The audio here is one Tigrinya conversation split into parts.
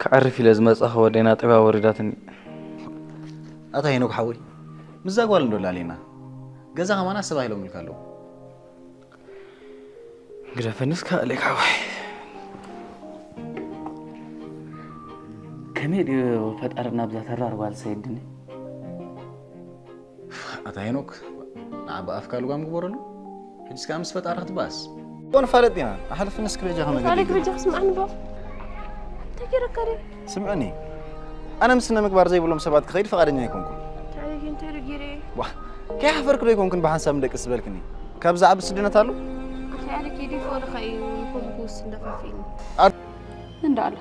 ክዕርፍ ኢለ ዝመጻኹ ወደይ ናጠባ ወሪዳትኒ። ኣታ ሄኖክ ሓወይ፣ ምስዛ ጓል እንዶ ላሌና ገዛ ከማና ሰብ ኣይሎምልካ ኣለዉ። ግደፈንስ ከኣለይ ሓወይ። ከመይ ድዩ ፈጣሪ ናብዛ ተራር ጓል ሰይድኒ? ኣታ ሄኖክ፣ ንዓ ብኣፍካ ልጓም ግበረሉ። ሕጅስ ከኣ ምስ ፈጣሪ ክትባስ። እኮ ንፋለጥ ኢና። ኣሕልፍንስ ክበጃ ከመገድ ኣሌክ ይግባእ። በጃ ስምዓኒ ባ። እንታይ ገይረካ ድዩ? ስምዕኒ። ኣነ ምስ ስነ ምግባር ዘይብሎም ሰባት ክኸይድ ፍቓደኛ ኣይኮንኩን። እንታይ ኢለ እንታይ ኢለ ገይረ? ዋ፣ ከይሓፈርክ ዶ ኣይኮንክን ብሓንሳብ ንደቅስ ዝበልክኒ? ካብ ዝዓቢ ስድነት ኣሎ? እንታይ ኢለ ከይደ ይፈቕደካ እዩ ንኹሉ ክውስን ደፋፊእኒ። ኣር- እንዳ ኣሎ።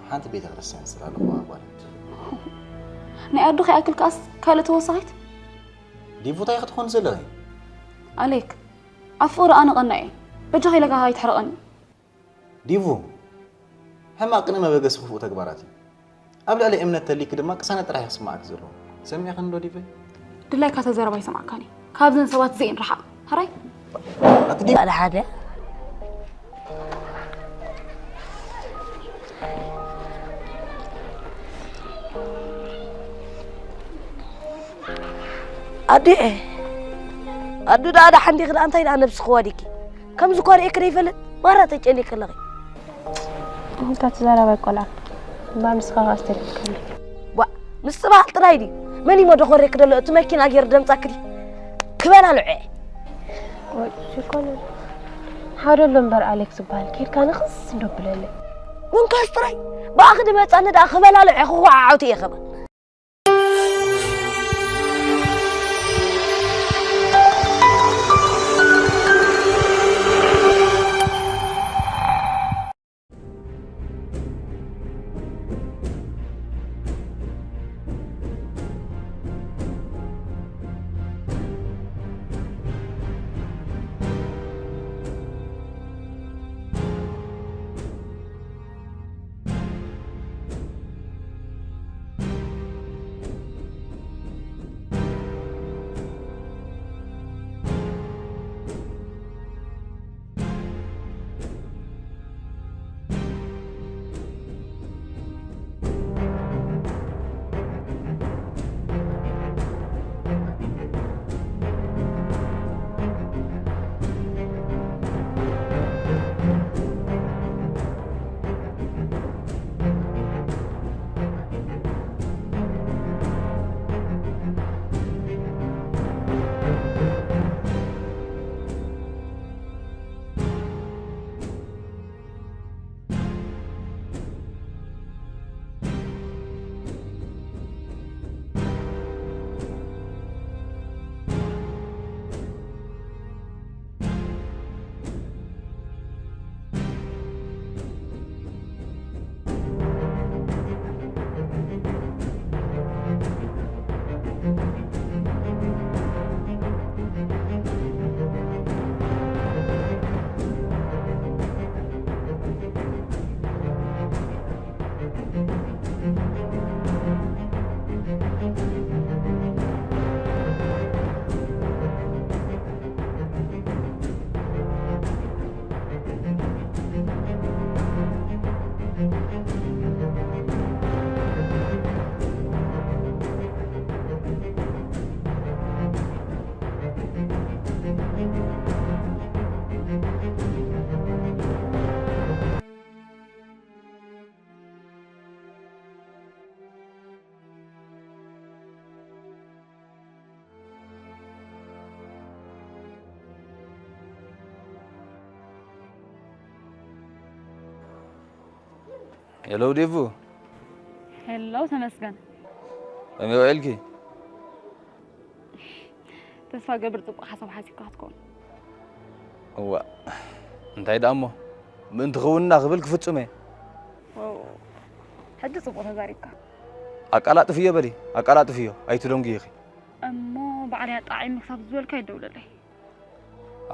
ሓንቲ ቤተ ክርስቲያን ስለ ኣለኹ ኣባል። ናይ ኣዱ ከይኣክል ከኣስ ካልእ ተወሳኺት? ዲቡ እንታይ ክትኾን ዘለኺ? ኣሌክ፣ ኣብ ፍቕሪ ኣነ ቀናእ እየ። በጃኻ ኢለካ ኣይትሕረቐኒ። ዲቡ፣ ሕማቕ ቅነ መበገሲ ክፉእ ተግባራት እዩ። ኣብ ልዕሊ እምነት ተሊክ ድማ ቅሳነት ጥራሕ እዩ ክስምዓክ ዘለዎ። ሰሚዕኽኒ ዶ ዲበይ? ድላይካ ተዘረብ ኣይሰማዕካን እየ። ካብዘን ሰባት እዚኤን ርሓቕ። ሕራይ? ኣቲ ዲቡ። ኣደ ሓደ። ኣዴ፣ ኣዱ ደኣ ደሓን ዲኺ ደኣ እንታይ ደኣ ነብስኺ ዋዲኪ? ከምዚ እኳ ርእየኪ ዘይፈልጥ ማራ ተጨንቂ ኣለኺ። እንታይ ትዛረብ ቆልዓ? እምበር ንስኻ ከኣ ኣስተብሂልካኒ። ዋ፣ ምስትብሃል ጥራይ ድዩ? መን እዩ መደኾርየኪ ደሎ? እቲ መኪና ገይሩ ደምጻኪ ድዩ? ክበላልዖ እየ። ወይ፣ ሽኮነ። ሓደ ኣሎ እምበር ኣሌክስ ዝበሃል። ኬድካ ንኽስ እንዶ ብለለይ። ምንካስ ጥራይ። ብኣኺ ድመጻኒ ደኣ ክበላልዖ እየ፣ ክኹዓዓውቲ እየ ከማን። ሄሎ ዴቭ። ሄሎ ተመስገን። ከመይ ውዒልኪ? ተስፋ ገብር ጽቡቕ ሓሳብ ሓሲብካ ክትከውን። እዋ፣ እንታይ ደኣ እሞ፣ ምእንቲ ክውንና ክብል ክፍጽም እየ። ዋው፣ ሕጂ ጽቡቕ ተዛሪብካ። ኣቀላጥፍዮ በሊ፣ ኣቀላጥፍዮ፣ ኣይትደንጉ ኢኺ። እሞ ባዕለይ ኣጣዒመ ክሳብ ዝበልካ ይደውለለይ።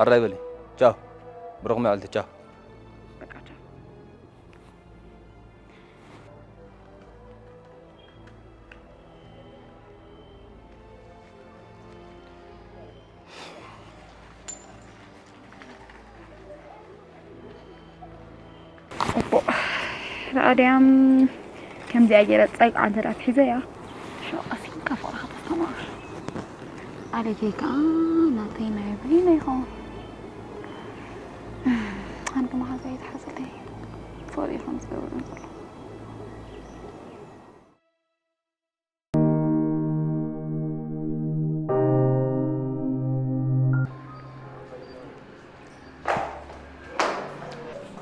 ኣራይ በሊ፣ ቻው። ብሩኽ መዓልቲ፣ ቻው። በቃ ቻው። ጽቡቕ። ራእድያም ከምዚኣ ገይረ ጸግዓ እንተ ደኣ ኣትሒዘያ፣ ሽዑ ቀስ ኢልካ ፍቕርኻ ተስተማቕር። ኣሌከይ ከኣ ናተይ ናይ በይነይ ይኸውን። ኣነ መሓዛይ ይትሓዘለይ። ፍቕሪ እዩ ከምዚ ዝገብረኒ ዘሎ።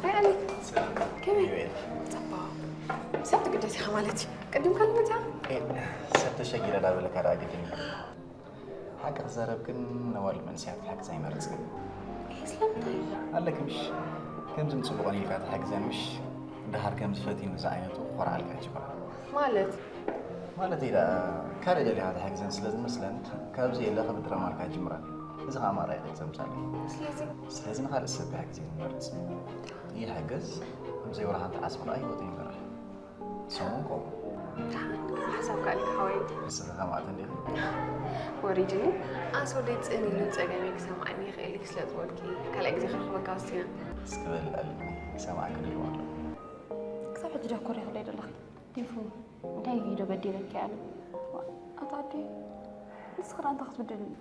ኣይ ኣሌክ፣ ከመይ? ጽቡቕ። ሰብ ትግደስ ኢኻ ማለት እዩ። ቅድም ካልእ መጽኣ? ኤ፣ ሰብ ተሸጊረ ዳበለካ ደኣ ግድን እዩ። ሓቂ ክዛረብ ግን ነዋልድ መንእሰያት ክሕግዛ ይመርጽ። ኤ፣ ስለምንታይ? ኣለኪ ምሽ? ከምዚ ንጽቡቕ ኢልካ ትሕግዘን ምሽ? ደሓር ከምዚ ፈቲኑ ዝዓይነቱ ክኾርዓልካ ይጅምራ። ማለት? ማለተይ ደኣ ካልእ ደሊኻ ትሕግዘን ስለ ዝመስለን ካብዚ የለ ክብድረማልካ ይጅምራ። እዚ ኸኣ ማራ ኢለ ዘምጻለይ። ስለዚ? ስለዚ ንኻልእ ሰብ ክሕግዝ እየ ዝመርጽ። ይሕገዝ፣ ዘይወላ ሓንቲ ዓጽሚ ከኣ ህይወቱ ይመርሕ። ሰሙን ከምኡ። ደሓን፣ ሓሳብካ ኣሊካ ሓወይ። ንስኺ ከማእቲ እንዲኺ? ወሪድኒ። ኣስ ወደይ ጽን ኢሉ ጸገመይ ክሰምዓኒ ይኽእል እዩ ስለ ዝበልኪ፣ ካልኣይ ግዜ ክረኽበካ ወሲነ። እስኪ በሊ ኣልኒ፣ ክሰምዓኪ ድልው ኣሎ። ክሳብ ሕጂ ዶ ኮሪኽለይ ዘለኺ? ዲፉ፣ እንታይ ዶ በዲለኪ ኣነ? ኣታ ኣዲ፣ ንስኺ ደኣ እንታይ ክትብድልኒ?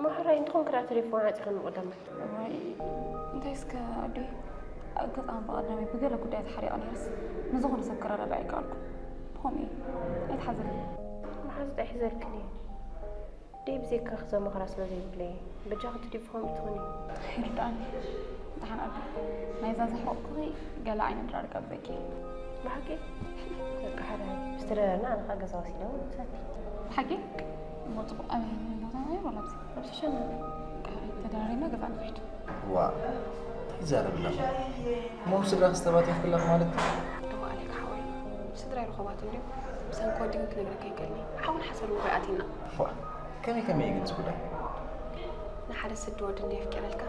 ማሕራይ እንተኾንኪ ደኣ ተሌፎን ዓጺኺ ንቐዳማይ። እዋይ፣ እንታይ እስከ ኣዴ፣ ኣጋጣሚ ብቐዳማይ ብገለ ጉዳይ ተሓሪቐ ነይረስ፣ ንዝኾነ ሰብ ክረዳዳእ ኣይከኣልኩን። ብኸምኡ እዩ፣ ኣይትሓዝኒ። መሓዝ እንታይ ሒዘልክን እየ? ደይ ብዘይካ ክዘመኽራ ስለ ዘይብለይ፣ በጃኺ ተሌፎን ትኹኒ። ይርዳእኒ። ደሓን ኣዴ፣ ናይዛ ዘሕረቕኩኺ ገለ ዓይነት ድራር ጋብዘኪ። ብሓቂ? በቃ ሓደ፣ ምስ ተደራርና ኣነ ኸኣ ገዛ ወሲደ እውን ምሳኪ። ብሓቂ? እሞ ጽቡቕ፣ ኣበይ ቦታ እዩ ወላ ኣብዚ? ኣብ ሸሸና። በቃ ተደራሪብና ገዛ ንኸይድ። ዋ፣ እንታይ ይዛረብ ኣለኹ? እሞ ምስ ስድራኺ ተባቲኽኪ ኣለኺ ማለት? እሞ ኣሌክ ሓወይ፣ ስድራይ ርኹባት እንድዮም። ብሰንኪ ወዲ ግን ክነግረካ ኣይክእልን እየ። ሓውን ሓሰርን እኮ ኣቲና። ዋ፣ ከመይ ከመይ እዩ ግን እዚ ጉዳይ? ንሓደ ስዲ ወዲ እንድየ ኣፍቂረልካ፣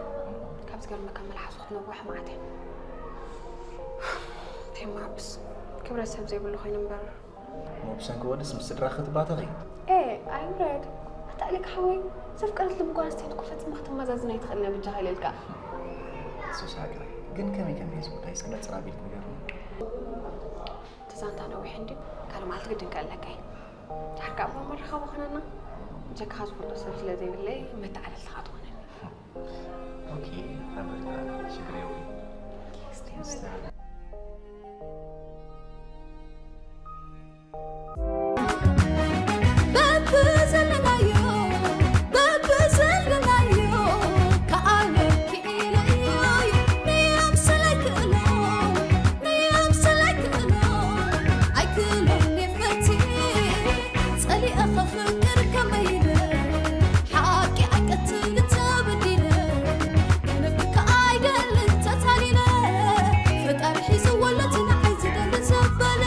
ካብ ዝገርመካ መልሓሱ ክትነውሕ መዓት እየ። እንታይ እሞ ሓብስ፣ ክብረት ሰብ ዘይብሉ ኮይኑ እምበር። እሞ ብሰንኪ ወድስ ምስ ስድራኺ ክትባተኺ? ኤ፣ ኣይውረድ። ኣታ ኣሌክ ሓወይ፣ ዘፍቀረት ልቢ ጓል ኣንስተይቲ እኮ ፈጺማ ክትመዛዝን ኣይትኽእልን እያ፣ በጃኻ ኢለልካ። ሱስ ሃገረይ፣ ግን ከመይ ከመይ እዚ ጉዳይ እስኪ ነጽር ኣቢልኪ ንገርኒ። እቲ ዛንታ ነዊሕ እንድዩ፣ ካልእ መዓልቲ ግድን ከእለካ እየ። ድሓር ከኣ እሞ መራኸቢ ኾነና። ብጀካኻ ዝፈልጦ ሰብ ስለ ዘይብለይ መተዓለልቲ ኸኣ ትኾነኒ። ኦኬ፣ ኣብ ርግኣት ሽግር የብሉን። እስቲ በብዘለናዮ፣ በብዘለናዮ፣ ከኣነ ክኢለ እዮይ፣ ንየምስል ኣይክእሎ፣ ንየምስል ኣይክእሎ፣ ኣይክእሎን እየ ፈትየ፣ ጸሊኤ ከፍቅር ከመይ ኢለ፣ ሓቂ ኣይቀትልን ተበዲለ፣ ክነግረካ ኣይደልን ተታሊለ፣ ፈጣሪ ሒዝዎ ኣሎ እቲ ንዓይ ዝደሊ ዘበለ።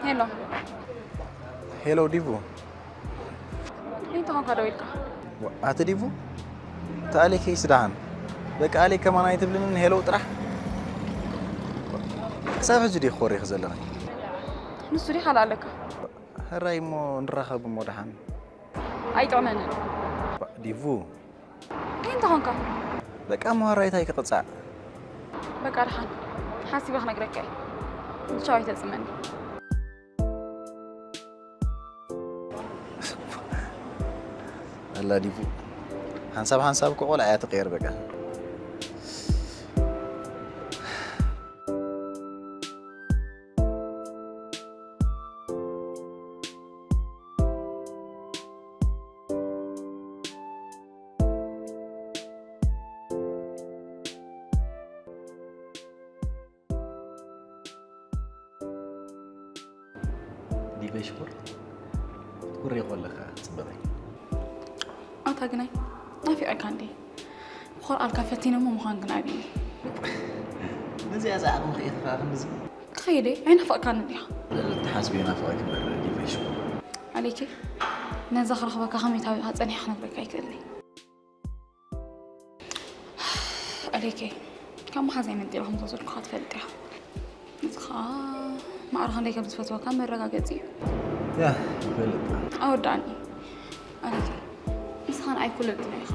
ሄሎ። ሄሎ ዲቡ። እንታይ ኾንካ ደዊልካ? ዋ፣ ኣቲ ዲቡ? ተኣሌ ኬስ ደሓን። በቃ ኣሌ ከማን ኣይትብልንን ሄሎ ጥራሕ? ክሳብ ሕጂ ዲኺ ኮሪኺ ዘለኺ? ንሱ ዲኻ ኣለካ? ሕራይ እሞ ንራኸብ እሞ ደሓን። ኣይጥዕመንን። ዲቡ። እንታይ ኾንካ? በቃ እሞ ሕራይ እንታይ ክቕጻዕ? በቃ ደሓን። ሓሲበ ክነግረካ እየ። ቻው ኣይተጽመኒ። ኣላ ዲቡ። ሓንሳብ ሓንሳብ እኮ ቆልዓ እያ ትቕየር በቃ። ዲበይ ሽኮር፣ ክትኩሪ ከለኻ ጽበቐይ። ኣታ ግናይ፣ ናፊቐካ እንዴ? ብኾርዓልካ ፈቲነ እሞ ምዃን ግን ኣብዩ። ነዚኣ ዝዓቕሚ ኽኢኽኻ ክንድዚ? ትኸይደይ፣ ኣይናፈቕካን እንዲኻ? ልዕሊ እትሓስብዮ ናፍቐኪ እምበር ዲበይ ሽኮር። ኣሌኪ፣ ነዛ ክረኽበካ ከመይ ታቢኻ ጸኒሐ ክነግረካ ኣይክእልን'የ። ኣሌከይ፣ ካብ መሓዛይ መንጢላ ከም ዝወሰድኩኻ ትፈልጥ ኢኻ። እዚ ኸኣ ማዕረ ክንደይ ከም ዝፈትወካ መረጋገጺ እዩ። ያ ይፈልጥ። ኣወዳእኒ ኣሌከይ፣ ንስኻ ንዓይ ኩሉ ልብና ኢኻ።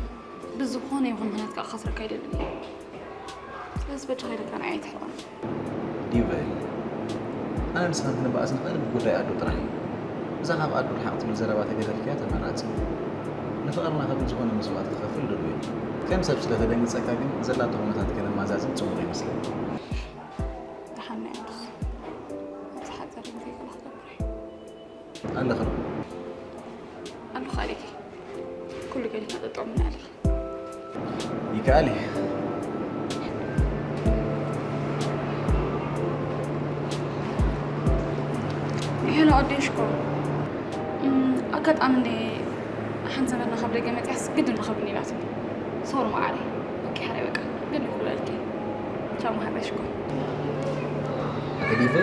ብዝኾነ ይኹን ምኽንያት ከኣ ክኸስረካ ኣይደልን እየ። ስለዚ በጃኻ ኢለካ ንዓይ ኣይትሕርቐኒ። ዲበይ ኣነ ንስኻን ክንበኣስ ንኽእል ብጉዳይ ኣዱ ጥራሕ እዩ። እዛ ካብ ኣዱ ርሓቕ ትብል ዘረባ ተገደፍክያ ተመራጺ። ንፍቕርና ክብል ዝኾነ መስዋእቲ ክኸፍል ድሉው እዩ። ከም ሰብ ስለ ተደንግጸካ ግን ዘላቶ ኩነታት ከነማዛዝን ጽቡቕ ይመስለኒ። ደሓን ናይ ኣዱስ ኣብዚ ሓጸር ግዜ ገለ ክገብር እየ። ኣለኺ ዶ? ኣለኹ ኣሌከይ፣ ኩሉ ገዲፍና ጠጠው ምና ኣለና። ይከኣል እዩ። ሄሎ ኣዴ ሽኮር፣ እም፣ ኣጋጣሚ እንደ ሓንቲ ዘመድና ካብ ደገ መፅያስ ግድን ረኸብኒ ኢላትኒ። ሶሪ መዓረይ። ኦኬ ሓራይ በቃ ግድን ክብለልኪ። ቻው መሓዛይ ሽኮር። ዲቨ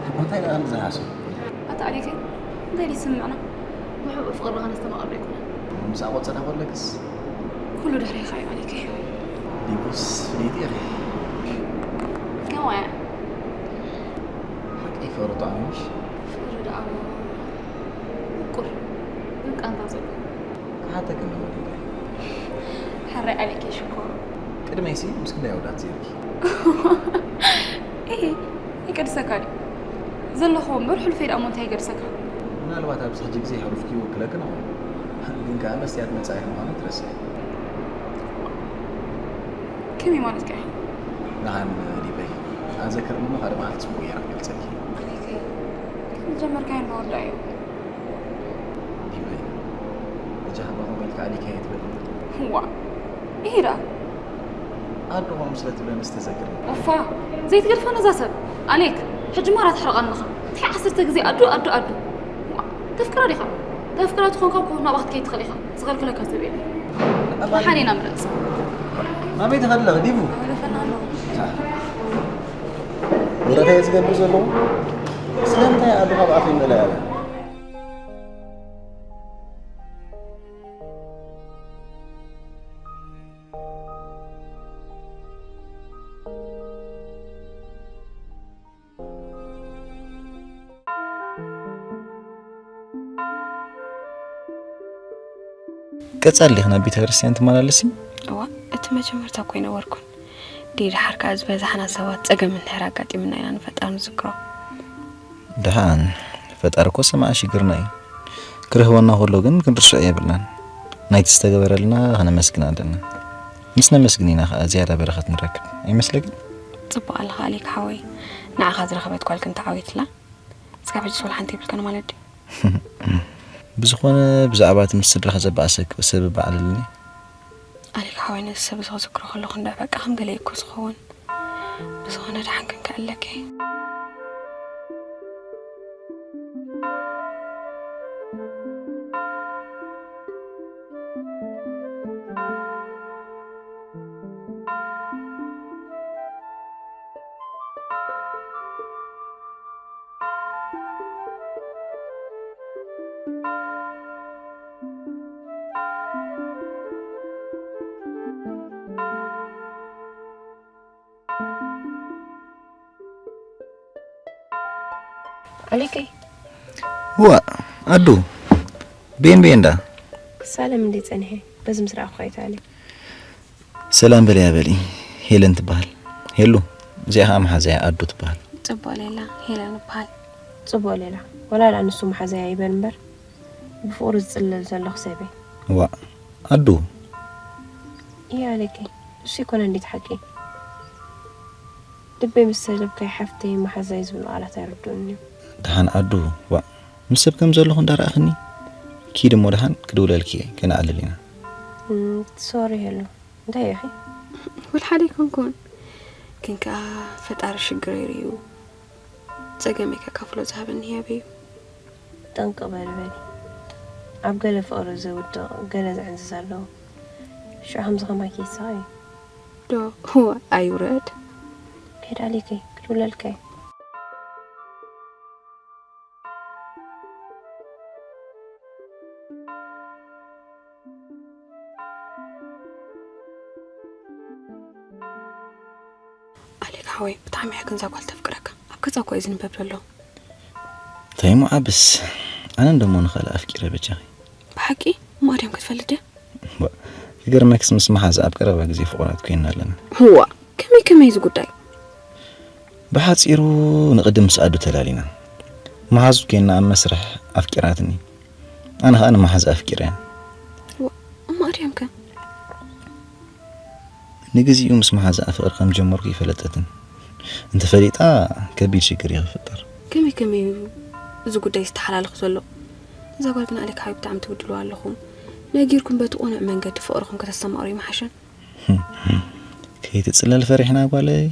ኣቦ እንታይ ደኣ ዝሃሱ ኣታ ኣዴከይ እንታይ ድዩ ዝስምዕና? ብሕቡእ ፍቕርና ከነስተማቕር ኣይኮነን። ምስ ኣቆጸዳ ከለክስ ኩሉ ድሕሬኻ እዩ ኣዴከይ። ዲቡስ ፍልይቲ ኢኺ። ከማያ ሓቂ ፍቕሪ ጥዑም ምሽ ፍቕሪ ደኣ ምቁር ግን ቃንዛ ዘለዎ። ክሓተክ ኣለዎ ዲበይ ሕራይ ኣዴከይ ሽኮር። ቅድመይሲ ምስ ክንደይ ኣወዳት ዘርኪ ይሄ ይቅድሰካ ድዩ? ዘለኹ እምበር ሕሉፈይ ደኣ እሞ እንታይ ይገድሰካ? ምናልባት ኣብዚ ሕጂ ግዜ ሕሉፍኪ ይውክለክን ይኸውን፣ ግን ከኣ መስትያት መጻኢኺ ምዃኑ ኣይትረስዒ። ከመይ ማለትካ ኢኻ? ደሓን ዲበይ ኣዘክርኒ እሞ ሓደ መዓልቲ ጽቡቕ ገይረ ክገልጸልኪ። ኣሌከይ ዝጀመርካዮ እናወዳእዮ። ዲበይ በጃኻ እባ ከምኡ ኢልካ ኣሊከይ ኣይትበል። ዋ ይሄ ደኣ ኣዶ ከምኡ ስለ ትብለኒ ዝተዘክርኒ። ኦፋ ዘይትገድፋ ነዛ ሰብ ኣሌክ። ሕጂ ማራ ትሕርቐኒ ኢኻ። እንታይ ዓሰርተ ግዜ ኣዱ ኣዱ ኣዱ። ዋ፣ ተፍቅራ ዲኻ? ተፍቅራ ትኾንካ እኮ ናብኣ ክትከይድ ትኽእል ኢኻ። ዝኸልክለካ ሰብ የለን። መሓኔና ምረጽ። ናበይ ትኸዲ ኣለኺ ዲቡ? ወለፈና ኣለኹ። ወረታ እየ ዝገብር ዘለኹ። ስለምንታይ ኣዱ ካብ ኣፈይ ምእላይ ኣለ? ቀጻሊ ዲኺ ናብ ቤተ ክርስቲያን ትመላለሲ? እዋ፣ እቲ መጀመርታ እኮ ኣይነበርኩን። ድሕር ከኣ ዝበዛሕና ሰባት ጸገም እንድሕር ኣጋጢምና ኢና ንፈጣሪ ንዝክሮ። ደሓን፣ ፈጣሪ እኮ ሰማዒ ሽግርና እዩ። ክረህወና ከሎ ግን ክንርስዖ የብልናን። ናይቲ ዝተገበረልና ከነመስግን ኣለና። ምስ ነመስግን ኢና ከኣ ዝያዳ በረኸት ንረክብ። ኣይመስለክን? ጽቡቕ ኣለኻ ኣሌክ ሓወይ። ንዓኻ ዝረኸበት ጓል ክንታ ዓዊትላ። እስካብ ሕጂ ስለ ሓንቲ የብልካን ማለት ድዩ? ብዝኾነ ብዛዕባ እቲ ምስ ስድራኻ ዘበኣሰክ ሰብ በዓል ኣለኒ። ኣሌክ ሓወይ ነዚ ሰብ እዚ ክዝክሮ ከለኹ እንድዒ በቃ ከም ገለ እኮ ዝኸውን። ብዝኾነ ደሓን ክንከኣለኪ። ኣሌከይ ዋ ኣዱ ቤን ቤን ዳ ክሳለም እንዴ ጸኒሐ በዚ ምስ ረኣኹ ኣይተኣለ ሰላም በለያ በሊ። ሄለን ትበሃል። ሄሉ እዚኣ ከዓ መሓዛያ ኣዱ ትበሃል። ጽቡቕ ሌላ ሄለን ይበሃል። ጽቡቕ ሌላ ወላ ደኣ ንሱ መሓዛያ ይበል እምበር ብፍቕሩ ዝጽለል ዘለኹ ሰብ እየ። ዋእ ኣዱ እየ ኣሌከይ እሱ ይኮነ እንዴት ሓቂ ልበይ ምስ ሰለብካይ ሓፍተይ መሓዛይ ዝብሉ ቃላት ኣይርድኡን እዮም። ደሓን ኣዱ ዋእ ምስ ሰብ ከም ዘለኹ እንዳረኣኽኒ ኪድ እሞ ደሓን ክድውለልኪ እየ ከነዕልል ኢና። ሶሪ ሄሉ እንታይ ኢኺ? ወልሓደ ኣይኮንኩን ግን ከኣ ፈጣሪ ሽግረይ ርእዩ ጸገመይ ከካፍሎ ዝሃበኒ ህያብ እዩ። ጠንቅቕ በሊ በሊ ኣብ ገለ ፍቕሪ ዝውድቕ ገለ ዝዕንዝዝ ኣለዎ። ሽዑ ከምዚ ከማይ ከይስቕ እዩ። ዶ እወ ኣይውረድ። ከይድ ኣሊከይ ክድውለልካ እዩ። ሓወይ፣ ብጣዕሚ እየ ግን እዛ ጓል ተፍቅረካ። ኣብ ገዛ እኮ እዩ ዝንበብ ዘሎ። ተይሞ ዓብስ፣ ኣነ እንደሞ ንኻልእ ኣፍቂረ በጃኺ። ብሓቂ? ማርያም ክትፈልጥ ድያ? ክገርመክስ ምስ መሓዛ ኣብ ቀረባ ግዜ ፍቑራት ኮይና ኣለና። ህዋ፣ ከመይ ከመይ እዚ ጉዳይ? ብሓፂሩ ንቕድም ምስ ኣዱ ተላሊና፣ መሓዙት ኮይና ኣብ መስርሕ ኣፍቂራትኒ። ኣነ ከዓ ንመሓዛ ኣፍቂረያ። ማርያም ከ? ንግዚኡ ምስ መሓዛኣ ፍቕሪ ከም ጀመርኩ ይፈለጠትን። እንተፈሊጣ ከቢድ ሽግር እዩ ክፍጠር። ከመይ ከመይ እዩ እዚ ጉዳይ ዝተሓላለኽ ዘሎ? እዛ ጓል ግን ኣሌክ ሓወይ ብጣዕሚ ትብድልዋ ኣለኹም። ነጊርኩም በቲ ቅኑዕ መንገዲ ፍቕርኹም ከተስተማቕሩ ይምሓሸን። ከይትፅለል ፈሪሕና ጓለይ።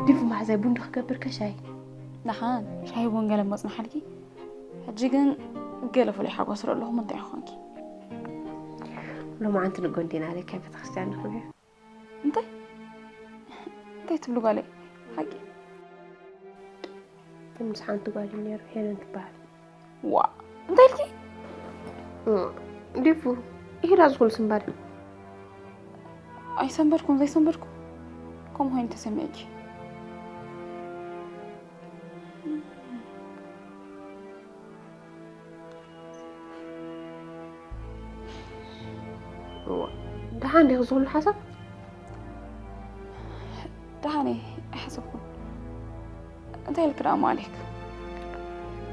ዲፉ ማሕዛይ ቡን ዶ ክገብር ከሻይ? ደሓን ሻሂ ቡን ገለ መጽናሓልኪ። ሕጂ ግን ገለ ፍሉይ ሓጎስ ርኢ ኣለኹ። እንታይ ኾንኪ? ሎማዓንቲ ንጎንዴና ለኪ ቤተክርስትያን ንኽብዮ። እንታይ እንታይ ትብሉ ጓለይ? ሓቂ? ግን ምስ ሓንቲ ጓል እዩ ነይሩ፣ ሄለን ትበሃል። ዋ እንታይ ኢልኪ? ዲፉ፣ ይሄዳ ዝኹሉ ስንባደ። ኣይሰንበድኩን፣ ዘይሰንበድኩ ከምኡ ኮይኑ ተሰሚዕኪ። እዋ፣ ደሓን ዲኺ ዝኹሉ ሓሳብ? ደሓን እየ፣ ኣይሓሰብኩን። እንታይ ኢልኪ ደኣ ማሌክ?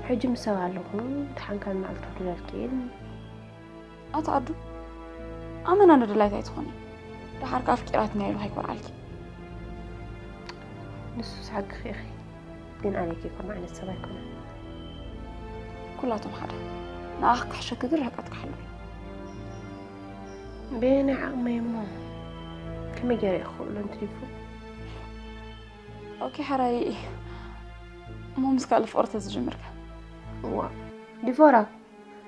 ሕጂ ምስ ሰብ ኣለኹ፣ ደሓን ካብ መዓልቲ ክድለልኪ ኢልኒ። ኣቲ ኣዱ፣ ኣመና ንድላይት ኣይትኾኒ። ደሓር ከኣ ኣፍቂራትና ኢሉ ከይኮርዓልኪ። ንሱስ ሓቅኺ ኢኺ፣ ግን ኣበይ ከይኮም ዓይነት ሰብ ኣይኮነን። ኩላቶም ሓደ። ንኣኺ ክሕሸኪ ግን ርሕቀት ክሓሉ። በየናይ ዓቕመይ እሞ ከመይ ገይረ እየ ክኽእሎ እንትሪፉ? ኦኬ ሓራይ እሞ ምስ ካልእ ፍቕሪ ተዝጅምር ከ? እዋ ዲፎራ፣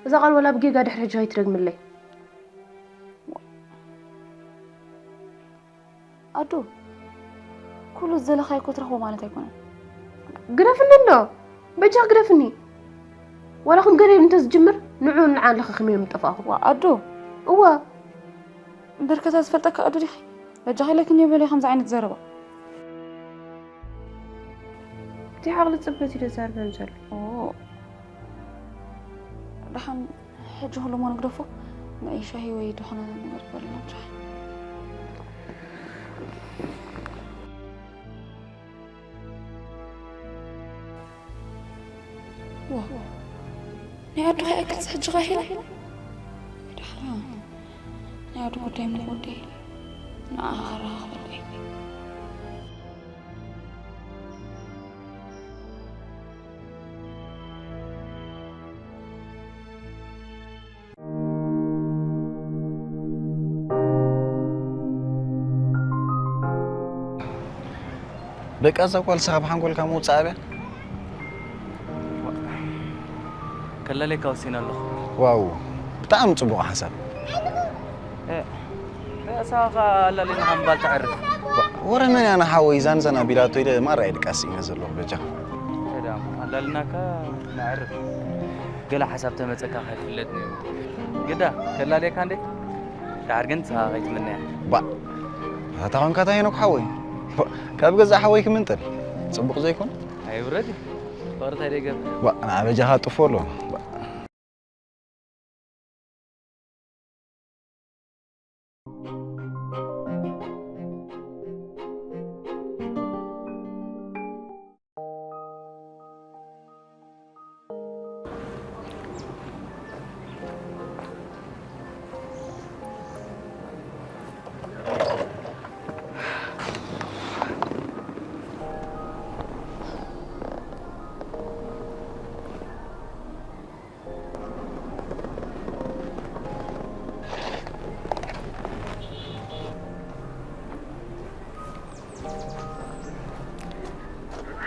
እዛ ቃል ወላ ብጌጋ ድሕሪ ሕጂ ከይትደግምለይ። ኣዱ፣ ኩሉ ዝደለኻዮ እኮ ትረኽቦ ማለት ኣይኮነን። ግደፍኒ እንዶ፣ በጃኽ ግደፍኒ። ዋላ ከም ገለ እንተ ዝጅምር ንዑ ንዓን ለኸኺም እዮም ዝጠፋእኹ። ዋ ኣዱ። እዋ። እምበር ከዛ ዝፈልጠካ ኣዱ ዲኺ? በጃኺ ኢለክኒ በሊ ከምዚ ዓይነት ዘረባ። እቲ ዓቕሊ ጽበት እዩ ዘዛርበን ዘሎ። ኦ። ደሓን ሕጂ ኩሉ እሞ ንግደፎ። ንኣይ ሻሂ ወይ ዝኾነ ነገር በልና ሻሂ። ዋ፣ ናይ ኣዱ ከይኣክልስ ሕጂ ኸ ሄላ? ደሓን። ናይ ኣዱ ጉዳይ እሞ ወዲ ንዓኻ ከራኽበለይ። በቃ እዛ ጓል ንስኻ ብሓንጎልካ ምውጻእ ኣብያ። ከላልየካ ወሲነ ኣለኹ። ዋው ብጣዕሚ ጽቡቕ ሓሳብ። ርእሳ ኸኣ ኣላሊና ምባል ተዕርፍ። ወረ መን እያ ንሓወይ ዛንዛን ኣቢላቶ ኢለ ማራ እየ ድቃስ ስኢነ ዘለኹ በጃኻ። እንታይ ደኣ ኣላሊናካ ነዕርፍ። ገለ ሓሳብ ተመጸካ ከይፍለጥ ነይሩ። ግዳ ከላልየካ እንዴ? ደሓር ግን ንስኻ ከይትምነያ። ባእ ኣታ ኾንካ እታ ሄኖክ ሓወይ። ካብ ገዛእ ሓወይ ክምንጥል ጽቡቕ ዘይኮነ። ኣይውረድ እዩ። ፍቕሪ እንታይ ደኣ ይገብር? ባእ ንዓ በጃኻ ጥፎ ኣሎ።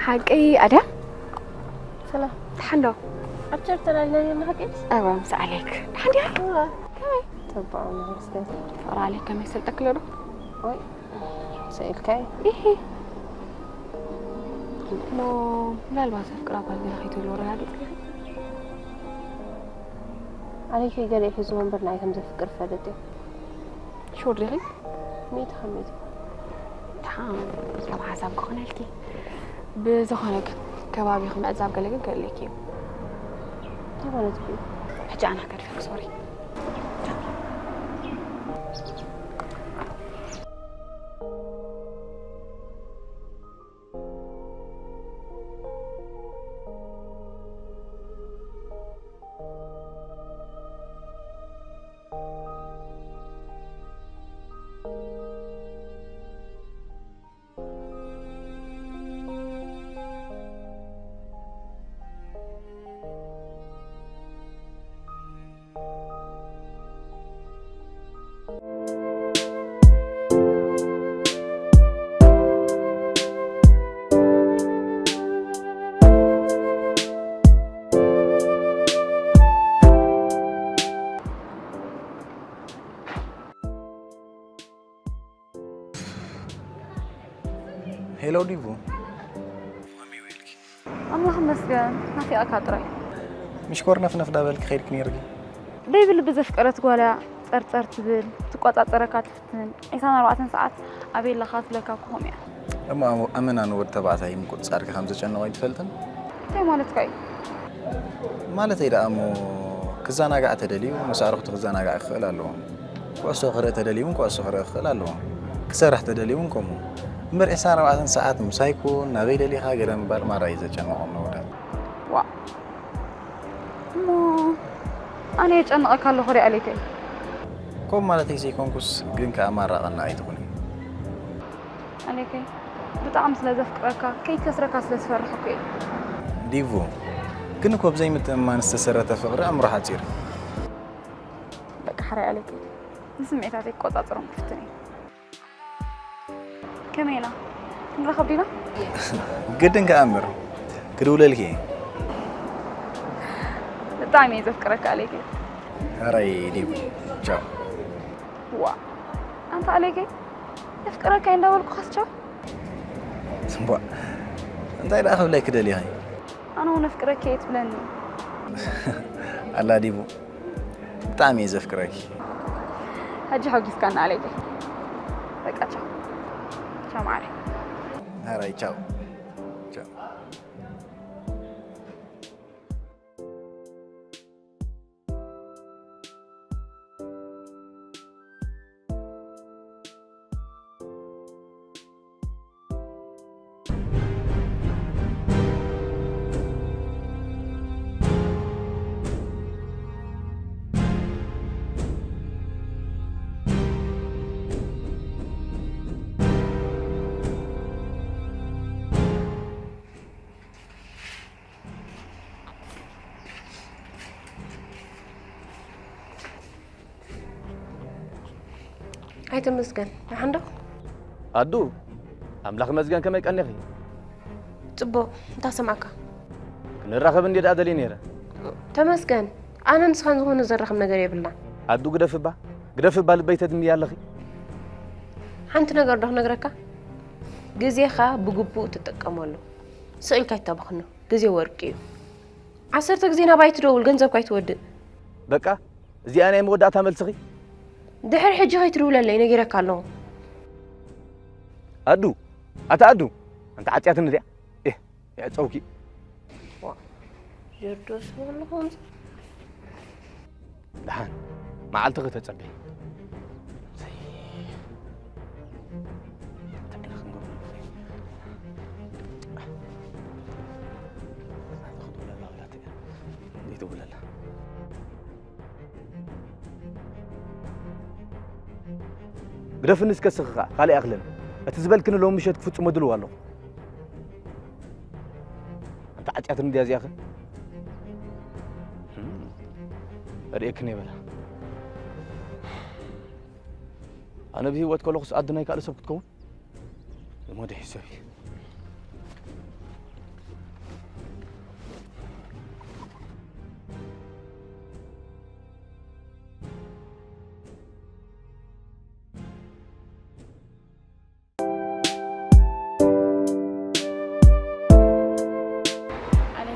ሓቀይ ኣድያ ሰላም ሓንዶ ኣብ ቸርተን ኣለና ንሓቂስ እዋ ምስ ኣሌክ ሓንዲያ ከመይ ተባዑ ንክርስትያን ፍቕሪ ኣሌክ ከመይ ሰልጠክሎ ዶ ወይ ሰኢልካይ ኢሂ እሞ ምናልባት ኣፍቅራ ጓል ገለ ከይትህልዎ ረጋጊጽ ዲኺ ኣሌክ ገለ ሒዝዎ እምበር ናይ ከም ዘፍቅር ፈለጥ እዩ ሹር ዲኺ ሚእቲ ካብ ሚእቲ ደሓን ሰብ ሓሳብ ክኾነልኪ ብዝኾነ ግን ከባቢኹም ምዕዛብ ገለ ግን ክህልወኪ እዩ እንታይ ማለት እዩ ሕጂ ኣና ከድፈክ ሶሪ ሄሎ ዲቡ ኣምላኽ መስገን ናፊቓካ ጥራይ ምሽኮር ነፍነፍ ዳበልክ ከይድክ ነይርጊ ደይብል ብዘፍቀረት ጓልያ ጸርጸር ትብል ትቆጻጸረካ ትፍትን ዒስራን ኣርባዕተን ሰዓት ኣበይ ኣለኻ ትብለካ ክኾም እያ እሞ ኣመና ንወድ ተባዕታይ ምቁጽጻርካ ከም ዘጨንቖ ኣይትፈልጥን እንታይ ማለትካ እዩ ማለተይ ደኣ እሞ ክዘናጋዕ ተደልዩ ምስ ኣዕሩኽቱ ክዘናጋዕ ክኽእል ኣለዎ ኩዕሶ ክርኢ ተደልዩ እውን ኩዕሶ ክርኢ ክኽእል ኣለዎ ክሰርሕ ተደልዩ እውን ከምኡ እምበር ዕስራን ኣርባዕተን ሰዓት ምሳይ ኩን ናበይ ደሊኻ ገለ ምባል ማራ እዩ ዘጨንቖም ነወዳት ዋ እሞ ኣነ የጨንቐካ ኣለኹ ሪኣለይከይ ከምኡ ማለተይ ዘይኮንኩስ ግን ከኣ ማራ ቀናእ ኣይትኹኒ ኣሌከይ ብጣዕሚ ስለ ዘፍቅረካ ከይከስረካ ስለ ዝፈርሕ እኮ እየ ዲቡ ግን እኮ ብዘይምትእምማን ዝተሰረተ ፍቕሪ ኣእምሮ ሓጺር እዩ በቃ ሕራይ ኣሌከይ ንስምዒታተይ ክቆጻጸሮም ክፍትን እየ ከመይ ኢና ክንራኸብ ዲና ግድን ከኣ እምበር ክድውለልኪ እየ ብጣዕሚ እየ ዘፍቅረካ ኣሌከይ ሕራይ ዲቡ ቻው ዋ ኣንታ ኣሌከይ የፍቅረካ እንዳበልኩ ካስቻው እምቧ እንታይ ደኣ ክብለኪ ደሊኺ ኣነ እውን ኣፍቅረኪ እየ ትብለኒ ኣላ ዲቡ ብጣዕሚ እየ ዘፍቅረኪ ሕጂ ሓጒስካና ኣሌከይ በቃ ቻው ቻው ማዓረይ ሕራይ ቻው ቻው ኣይተመስገን ደሓን ዶ ኣዱ ኣምላኽ ይመስገን ከመይ ቀኒኺ ጽቡቕ እንታይ ሰማዕካ ክንራኸብ እንዴ ደኣ ደልየ ነይረ ተመስገን ኣነ ንስኻን ዝኾነ ዘራኽብ ነገር የብልና ኣዱ ግደፍ እባ ግደፍ እባ ልበይ ተድምያ ኣለኺ ሓንቲ ነገር ዶ ክነግረካ ግዜኻ ብግቡእ ትጥቀመሉ ስቕ ኢልካ ይተባኽኖ ግዜ ወርቂ እዩ ዓሰርተ ግዜ ናባይ ትደውል ገንዘብካ ኣይትወድእ በቃ እዚኣ ናይ መወዳእታ መልስኺ ድሕሪ ሕጂ ከይትድውለለይ ነጊረካ ኣለኹ ኣዱ ኣታ ኣዱ ኣንታ ዓጽያትኒ ድያ እህ የዕጸውኪ ጀርዶስ በለኹ ደሓን መዓልቲ ከተጸበይ ግደፍኒ እስከ ስኽኻ ካልእ ኣኽልን እቲ ዝበልክኒ ሎም ምሸት ክፍጽሞ ድልው ኣለኹ ኣንታ ዓጽያትኒ ድያ እዚኣኸ ርእየክን የበላ ኣነ ብህይወት ከለኹስ ኣዲ ናይ ካልእ ሰብ ክትከውን ዝሞተ ሰብ እዩ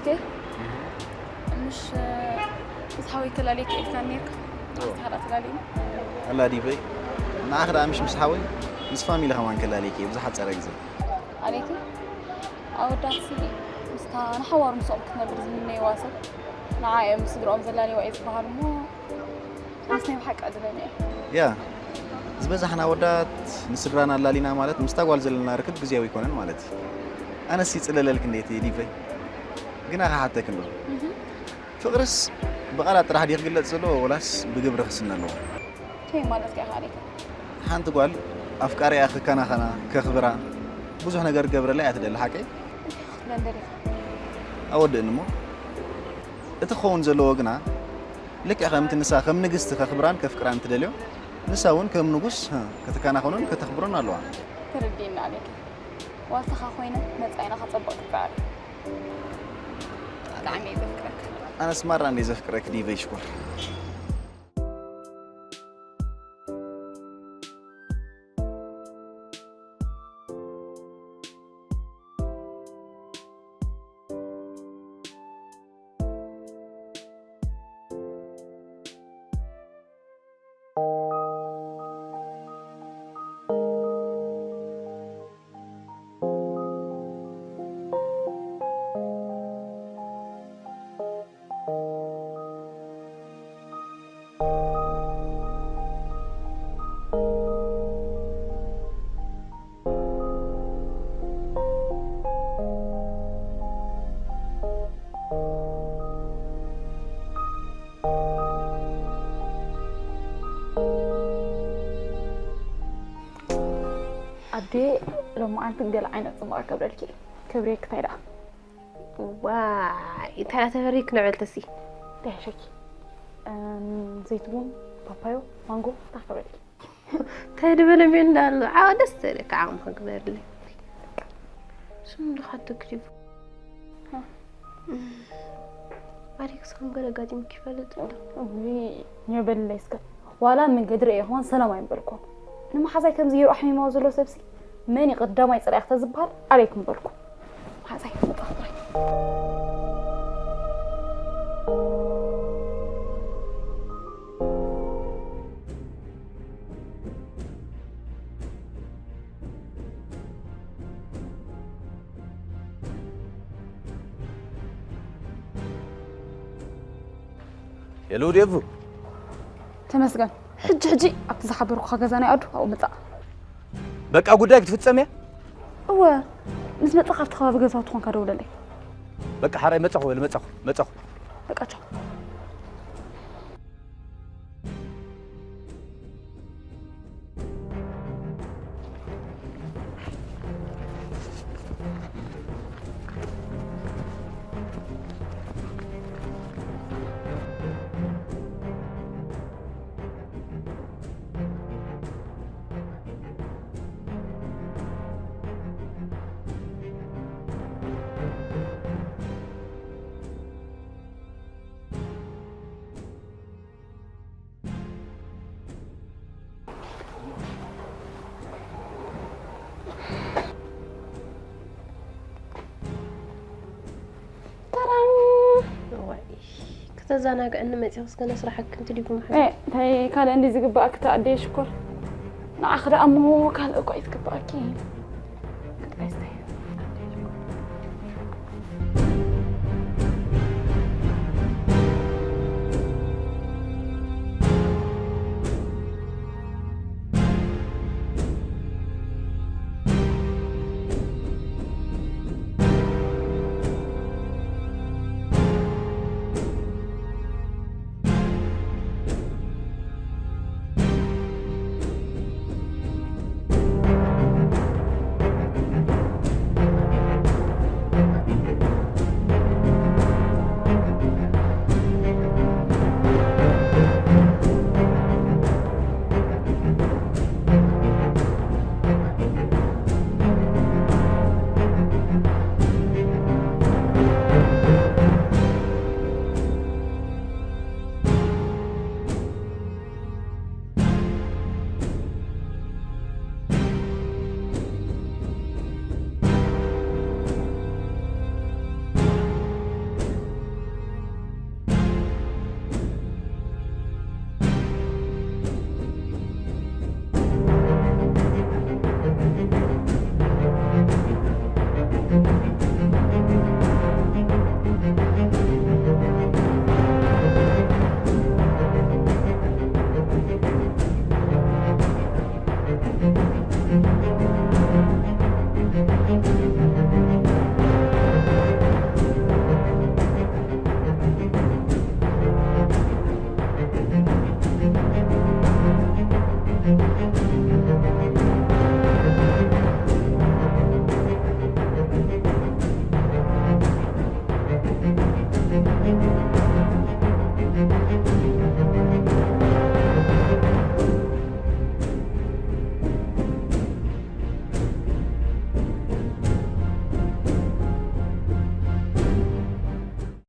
ኦኬ። ምሽ ምስ ሓወይ ከላልየካ ኢልካ ኔርካ። ኣስኻ ደኣ ተላልዩ። ኣላ ዲበይ ንዓኺ ደኣ ምሽ ምስ ሓወይ ምስ ፋሚሊ ከማን ከላልየኪ እየ ብዝሓፀረ ግዜ። ኣሌኪ ኣወዳትሲ ምስታ ንሓዋሩ ምስኦም ክትነብር ዝምነይዋ ሰብ ንዓ እዮም ስድርኦም ዘላለይዋ እየ ዝበሃል እሞ ኣነስ ናይ ብሓቂ ዕድለኛ እየ። ያ ዝበዛሕና ኣወዳት ንስድራና ኣላሊና ማለት ምስታ ጓል ዘለና ርክብ ግዜያዊ ኣይኮነን ማለት እዩ። ኣነስ ይፅለለልክ እንዴት ዲበይ ግና ክሓተክ እንዶ ፍቕርስ ብቓላት ጥራሕ ድዩ ክግለጽ ዘለዎ ወላስ ብግብሪ ክስነ ኣለዎ? ከይ ማለት ከ ኣሌኪ? ሓንቲ ጓል ኣፍቃሪኣ ክከናኸና፣ ከኽብራ፣ ብዙሕ ነገር ክገብረላ እያ ትደሊ ሓቀይ? ክትብለን ደሊኻ? ኣወድእን እሞ እቲ ክኸውን ዘለዎ ግና ልክዕ ከምቲ ንሳ ከም ንግስቲ ከኽብራን ከፍቅራን ትደልዮ ንሳ እውን ከም ንጉስ ህ፣ ክትከናኸኖን ከተኽብሮን ኣለዋ። ተረዲእና ኣሌኪ። ዋልታኻ ኮይነ መጻኢና ከጸብቕ ክጽዕር እየ። ብጣዕሚ እየ ዘፍቅረካ። ኣነስ ማራ እንደ ዘፍቅረክ ዲቨይ ሽኮር። ኣዴ ሎማዓንቲ ገለ ዓይነት ፅቡቕ ክገብረልኪ ክብሬ ክታይ ደኣ ዋይ እንታይ ተፈሪክ ንዕልትሲ ደሕሸኪ ዘይትቡን ፓፓዮ ማንጎ ታክብረልኪ እንታይ ድበለ ሜል እንዳሉ ዓው ደስ ትብለካ ዓቕሚ ክግበርለይ ስም ድኻትክ ዲቡ ኣሌክስ ከም ገለ ኣጋጢሙኪ ይፈልጥ ዶ? እውይ ኘበለለይ እስከ ዋላ መንገዲ ርእየ ይኾን ሰላም ኣይምበልኩን ንመሓዛይ ከምዚ ገይሩ ኣሕሚማዎ ዘሎ ሰብሲ መን እዩ ቀዳማይ ጸላኢኺ ተዝበሃል ኣሌክ ምበልኩ መሓዛይ መጣኹ ጥራይ የሉ ዴቭ ተመስገን ሕጂ ሕጂ ኣብቲ ዝሓበርኩኻ ገዛ ናይ ኣዱ ኣብኡ ምጻእ በቃ ጉዳይ ክትፍጸም እያ እወ ምስ መጻ ካብቲ ከባቢ ገዛውቲ ኮንካ ደውለለይ በቃ ሓራይ መጻኹ በል መጻኹ መጻኹ በቃ ቻው ከተዘናግዕኒ መፂኹስ ገለ ስራሓክን ትድግሙ ሓ እንታይ ካልእ እንዲ ዝግባእክ ተኣደየ ሽኮር ንዓኽ ደኣ እሞ ካልእ እኮ እዩ ዝግባእኪ